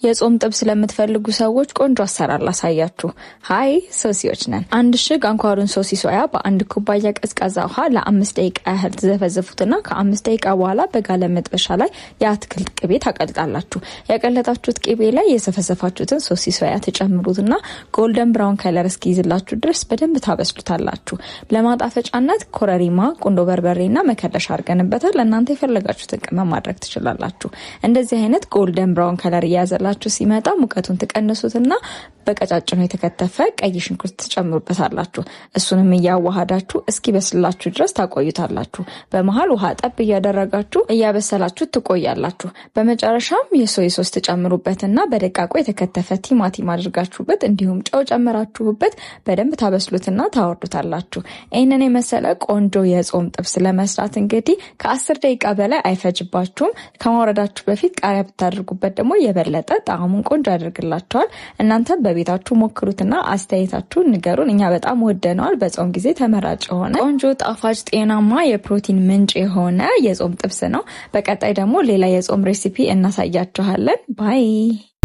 የጾም ጥብስ ለምትፈልጉ ሰዎች ቆንጆ አሰራር ላሳያችሁ። Hi፣ ሶሲዎች ነን። አንድ እሽግ አንኳሩን ሶሲ ሶያ በአንድ ኩባያ ቀዝቃዛ ውሃ ለ5 ደቂቃ ያህል ትዘፈዝፉትና ከ5 ደቂቃ በኋላ በጋለ መጥበሻ ላይ የአትክልት ቅቤ ታቀልጣላችሁ። ያቀለጣችሁት ቅቤ ላይ የዘፈዘፋችሁትን ሶሲ ሶያ ትጨምሩትና golden brown color እስኪይዝላችሁ ድረስ በደንብ ታበስሉታላችሁ። ለማጣፈጫነት ኮረሪማ፣ ቁንዶ በርበሬና መከለሻ አድርገንበታል። እናንተ የፈለጋችሁትን ቅመም ማድረግ ትችላላችሁ። እንደዚህ አይነት golden brown color እየያዘላችሁ ሲመጣ ሙቀቱን ትቀንሱትና በቀጫጭኑ የተከተፈ ቀይ ሽንኩርት ትጨምሩበታላችሁ። እሱንም እያዋሃዳችሁ እስኪበስላችሁ ድረስ ታቆዩታላችሁ። በመሀል ውሃ ጠብ እያደረጋችሁ እያበሰላችሁ ትቆያላችሁ። በመጨረሻም የ soy sauce ትጨምሩበትና በደቃቁ የተከተፈ ቲማቲም አድርጋችሁበት እንዲሁም ጨው ጨምራችሁበት በደንብ ታበስሉትና ታወርዱታላችሁ። ይህንን የመሰለ ቆንጆ የጾም ጥብስ ለመስራት እንግዲህ ከ10 ደቂቃ በላይ አይፈጅባችሁም። ከማውረዳችሁ በፊት ቃሪያ ብታደርጉበት ደግሞ የበለጠ ጣዕሙን ቆንጆ ያደርግላችኋል። እናንተም በቤታችሁ ሞክሩትና አስተያየታችሁን ንገሩን። እኛ በጣም ወደነዋል። በጾም ጊዜ ተመራጭ የሆነ ቆንጆ፣ ጣፋጭ፣ ጤናማ የፕሮቲን ምንጭ የሆነ የጾም ጥብስ ነው። በቀጣይ ደግሞ ሌላ የጾም recipe እናሳያችኋለን። Bye.